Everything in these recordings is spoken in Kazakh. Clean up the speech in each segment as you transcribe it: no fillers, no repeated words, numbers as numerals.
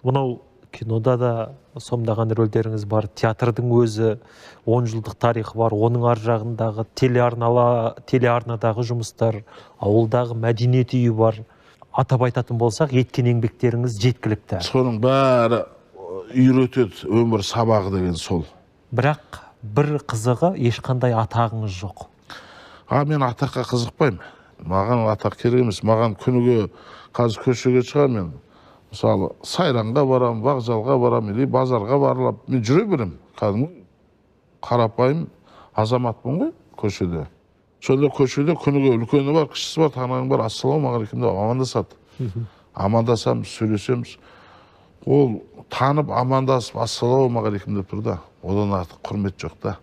Мынау кинода да сомдаған рөлдеріңіз бар, театрдың өзі 10 жылдық тарихы бар, оның ар жағындағы телеарнадағы жұмыстар, ауылдағы мәдениет үйі бар. Атап айтатын болсақ, еткен еңбектеріңіз жеткілікті. Соның бәрі үйретеді, өмір сабағы деген сол. Бірақ бір қызығы, ешқандай атағыңыз жоқ. Мен атаққа қызықпаймын. Маған атақ керек емес. Маған күніге қазір көшеге шығамын мен. Мысалы, Сайранға барамын, вокзалға барамын, или базарға барып, мен жүре беремін. Кәдімгі қарапайым азаматпын ғой көшеде. Сонда көшеде күніге үлкені бар, кішісі бар, танаң бар, ассалаумағалейкум деп амандасады. Амандасамыз, сөйлесеміз. Ол танып амандасып ассалаумағалейкум деп тұр да. Одан артық құрмет жоқ та.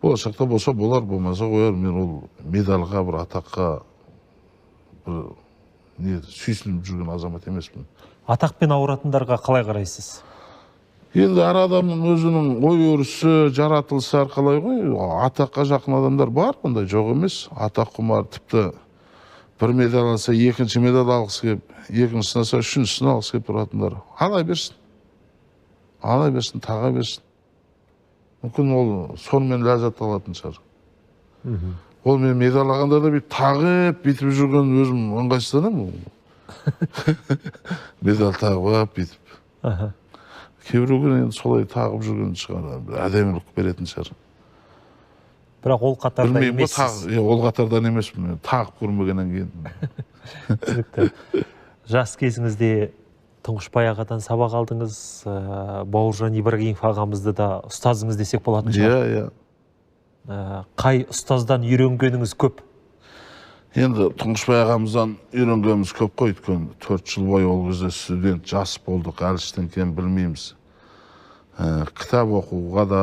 Болашақта болса болар, болмаса қояр. Мен ол медальға, бір атаққа бір не сүйсініп жүрген азамат емеспін. Атақпен ауыратындарға қалай қарайсыз? Енді әр адамның өзінің ой өрісі, жаратылысы әрқалай ғой. Атаққа жақын адамдар бар, бұндай жоқ емес. Атақ құмар, тіпті бір медаль алса, екінші медаль алғысы келіп, екіншісін алса, үшіншісін алғысы келіп тұратындар. Ала берсін. Ала берсін, таға берсін. Мүмкін ол сонымен ләззат алатын шығар. Ол мен медаль алғанда да бүйтіп тағып, бүйтіп жүрген өзім ыңғайсызданамын. Медаль тағып алып бүйтіп. Кейбіреуге енді солай тағып жүрген шығар, бір әдемілік беретін шығар. Бірақ ол қатардан Білмеймін ғой, емессіз. Ол қатардан емеспін, мен тағып көрмегеннен кейін. Түсінікті. Жас кезіңізде Тұңғышбай ағадан сабақ алдыңыз, Бауыржан Ибрагимов ағамызды да ұстазыңыз десек болатын шығар. Иә, иә. Қай ұстаздан үйренгеніңіз көп? Енді Тұңғышбай ағамыздан үйренгеніміз көп қой, өйткені 4 жыл бойы ол кезде студент жас болдық, әлі ештеңені білмейміз. Кітап оқуға да,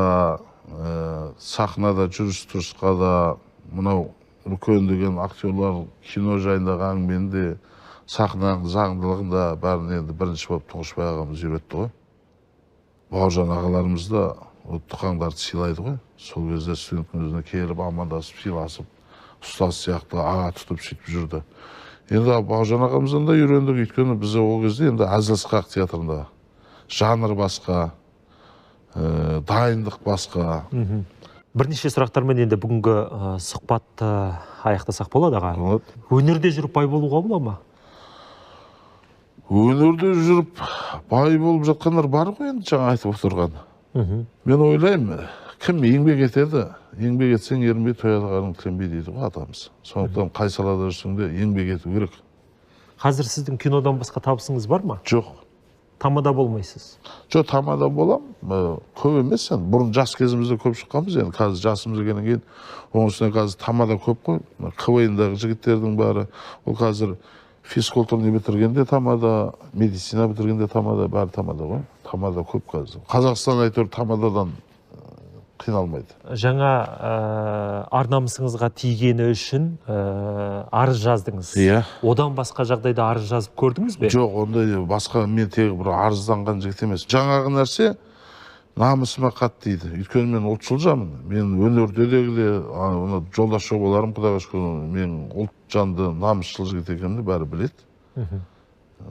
сахнада жүріс-тұрысқа да, мынау үлкен деген актерлар кино жайындағы әңгімені де, сахнаның заңдылығын да бәрін енді бірінші болып Тұңғышбай ағамыз үйретті ғой. Бауыржан ағаларымыз да ол тұқаңдарды сыйлайды ғой. Сол кезде студенттің өзіне келіп амандасып, сыйласып, ұстаз сияқты аға тұтып сөйтіп жүрді. Енді Бауыржан ағамыздан да үйрендік, өйткені біз ол кезде енді әзіл-сықақ театрында жанр басқа, дайындық басқа. Бірнеше сұрақтармен енді бүгінгі сұхбатты аяқтасақ болады, аға. Болады. Өнерде жүріп бай болуға бола ма? Өнерде жүріп бай болып жатқандар бар ғой енді жаңа айтып отырған. Мен ойлаймын, кім еңбек етеді, еңбек етсең ерінбей тояды қарның тіленбей дейді ғой атамыз. Сондықтан қай салада жүрсең де еңбек ету керек. Қазір сіздің кинодан басқа табысыңыз бар ма? Жоқ. Тамада болмайсыз? Жоқ, тамада болам. Көп емес енді. Бұрын жас кезімізде көп шыққанбыз, енді қазір жасымыз келгеннен кейін оның үстіне қазір тамада көп қой. Мына КВН-дағы жігіттердің бәрі, ол қазір физкультурный бітіргенде тамада, медицина бітіргенде тамада, бәрі тамада ғой. Тамада көп қазір. Қазақстан әйтеуір тамададан қиналмайды. Жаңа ар намысыңызға тигені үшін арыз жаздыңыз. Иә. Одан басқа жағдайда арыз жазып көрдіңіз бе? Жоқ, ондай басқа мен тегі бір арызданған жігіт емес. Жаңағы нәрсе намысыма қатты тиді. Өйткені мен ұлтшыл жанмын. Мен өнерде де, мына жолдас жобаларым, Құдайға шүкір, мен ұлт жанды намысшыл жігіт екенімді бәрі біледі.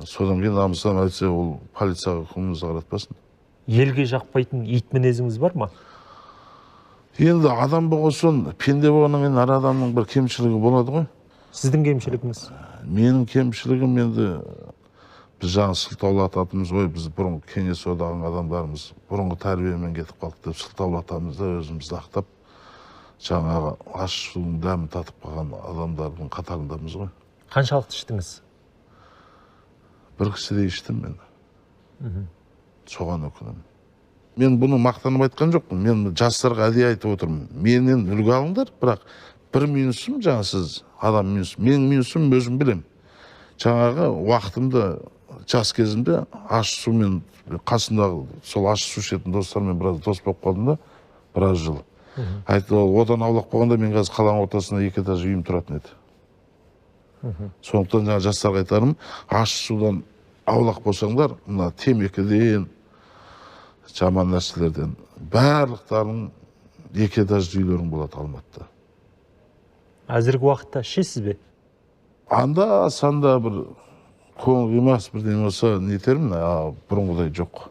Содан кейін намыстан айтса, ол полицияға көңілімізді қаратпасын. Елге жақпайтын ит мінезіңіз бар ма? Енді адам болған соң, пенде болғаннан кейін әр адамның бір кемшілігі болады ғой. Сіздің кемшілігіңіз? Менің кемшілігім енді біз жаңа сылтаулататынымыз ғой, біз бұрынғы Кеңес одағының адамдарымыз, бұрынғы тәрбиемен кетіп қалдық деп сылтаулатамыз да, өзімізді ақтап, жаңағы ащы судың дәмін татып қалған адамдардың қатарындамыз ғой. Қаншалықты іштіңіз? Бір кісідей іштім мен. Соған өкінемін. Мен бұны мақтанып айтқан жоқпын, мен жастарға әдейі айтып отырмын. Менен үлгі алыңдар, бірақ бір минусым, жаңа сіз адам минус, менің минусым өзім білем. Жаңағы уақытымды жас кезімде ащы сумен қасымдағы сол ащы су ішетін достарыммен біраз дос болып қалдым да, біраз жыл. Айтты, ол одан аулақ болғанда мен қазір қаланың ортасында 2 этаж үйім тұратын еді. Сондықтан жаңа жастарға айтарым, ащы судан аулақ болсаңдар, мына темекіден, жаман нәрселерден барлықтарың 2 этаж үйлерің болады Алматыда. Әзіргі уақытта ішесіз бе? Анда санда бір Көңіл қимас бірдеңе болса нетермін, а бұрынғыдай жоқ.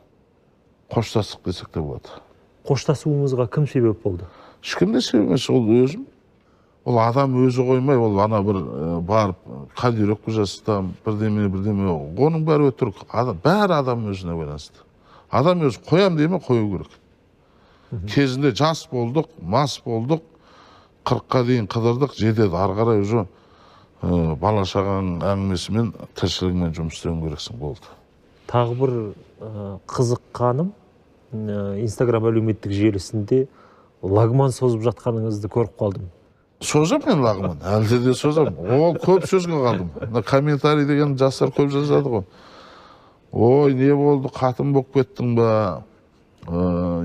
Қоштастық десек те болады. Қоштасуыңызға кім себеп болды? Ешкім де себеп емес, ол өзім. Ол адам өзі қоймай, ол ана бір барып кодировка жасатамын, бірдеме бірдеме, оның бәрі өтірік. Адам, бәрі адам өзіне байланысты. Адам өзі қоям дей ме, қою керек. Кезінде жас болдық, мас болдық, 40-қа дейін қыдырдық, жетеді. Ары қарай уже бала шағаның әңгімесімен, тіршілігімен жұмыс істеуің керексің, болды. Тағы бір қызыққаным, Инстаграм әлеуметтік желісінде лагман созып жатқаныңызды көріп қалдым. Созам мен лағман, әлде де созам. Ол көп сөзге қалдым. Мына комментарий деген жастар көп жазады ғой. Ой, не болды, қатын болып кеттің ба?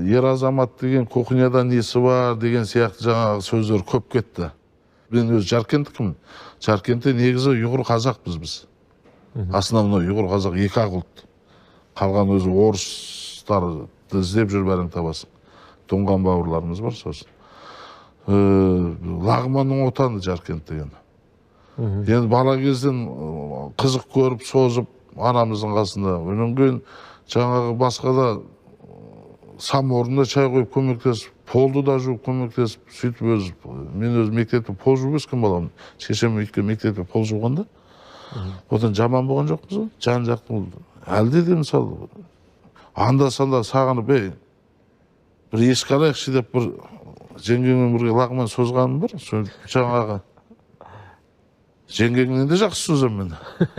Ер азамат деген кухняда несі бар деген сияқты жаңағы сөздер көп кетті. Мен өзі Жаркенттікімін. Жаркентте негізі ұйғыр қазақпыз біз. Основной ұйғыр қазақ екі ақ ұлт. Қалған өзі орыстарды іздеп жүр, бәрін табасың. Тұнған бауырларымыз бар сосын. Лағманның отаны Жаркент деген. Енді бала кезден қызық көріп, созып анамыздың қасында. Одан кейін жаңағы басқа да самаурында чай қойып көмектесіп, полды да жуып көмектесіп, сөйтіп өзі, мен өзі мектепте пол жуып өскен баламын. Шешем өйткені мектепте пол жуғанда, одан жаман болған жоқпыз ғой. Жан жақты ол. Әлде де мысалы анда санда сағынып, ей, бір еске алайықшы деп бір жеңгеммен бірге лағман созғаным бар. Сол жаңағы жеңгеңнен де жақсы созамын мен.